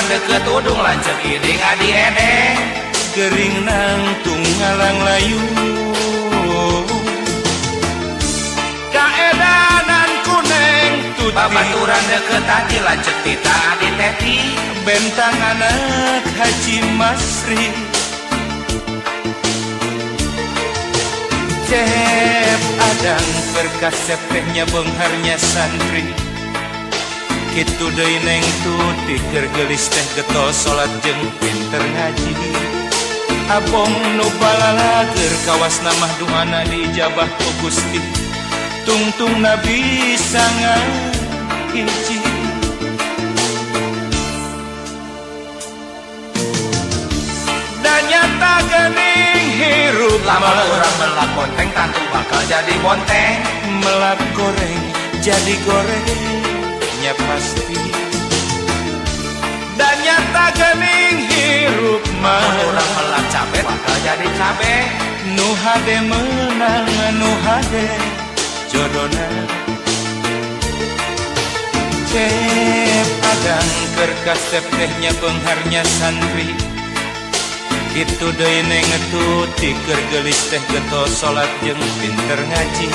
Babaturan deket udung lanceuk iding adi edeng. Gering nangtung ngalang layu. Kaedanan kuneng tuti. Babaturan deket tati lanceuk tita adi teti. Bentang anak Haji Masri. Cep adang perkasep tehnya beungharnya santri. Kitu deui neng tuti keur geulis teh getol salat jeung pinter ngaji. Abong nu balalager kawasna mah duana diijabah ku Gusti. Tungtung Nabi sangat hiji. Dan nyata gening hirup lamun urang melak bonteng tantu bakal jadi bonteng. Melak goreng jadi gorengnya pasti. Dan nyata gening hirup mah lamun urang melak cabe bakal jadi cabe. Nu hade meunang nu hade jodona. Cep adang keur kasep tehnya beungharnya santri. Kitu deui neng tuti keur geulis teh getol salat jeung pinter ngaji.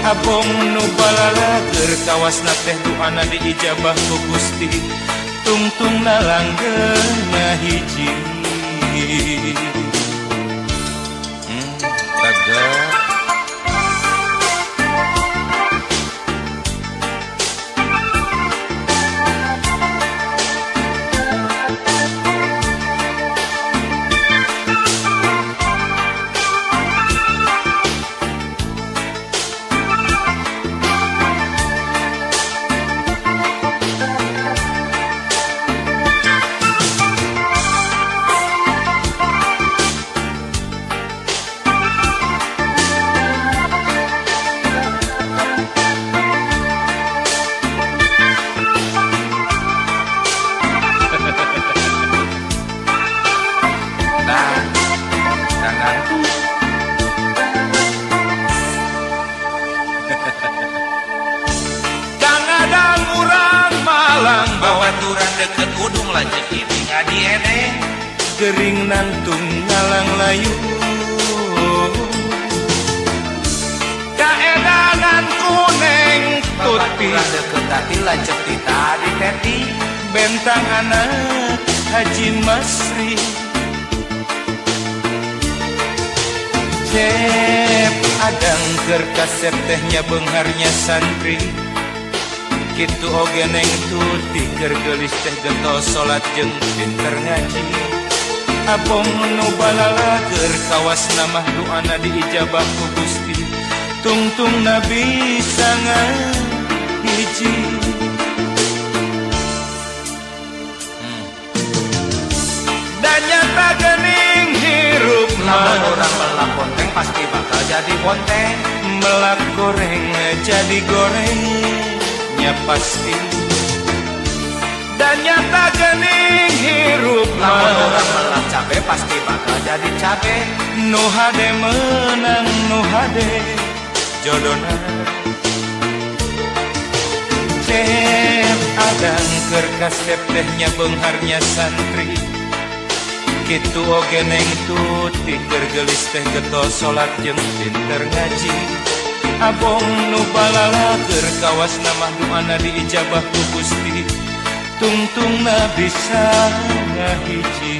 Abong nu balalager kawasna teh duana diijabah ku Gusti. Tungtungna langgengna hiji. Tagar. Babaturan deket udung lanceuk iding adi edeng. Gering nangtung ngalang layu. Kaedanan kuneng tuti. Babaturan deket tati lanceuk tita adi teti. Bentang anak Haji Masri. Cep adang keur kasep tehnya beungharnya santri. Kitu oge neng tuti keur geulis teh getol salat jeung pinter ngaji. Abong nu balalager kawasna mah duana diijabah ku Gusti. Tungtung Nabi sangat hiji. Dan nyata gening hirup lamun urang melak bonteng pasti bakal jadi bonteng. Melak goreng jadi goreng pasti. Dan nyata gening hirup lamun urang melak cabe pasti bakal jadi cabe. Nu hade meunang nu hade jodona. Cep adang keur kasep tehnya beungharnya santri. Kitu oge neng tuti keur geulis teh getol salat jeung pinter ngaji. Abong nu balalager kawasna mah duana diijabah ku Gusti. Tungtungna bisa ngahiji.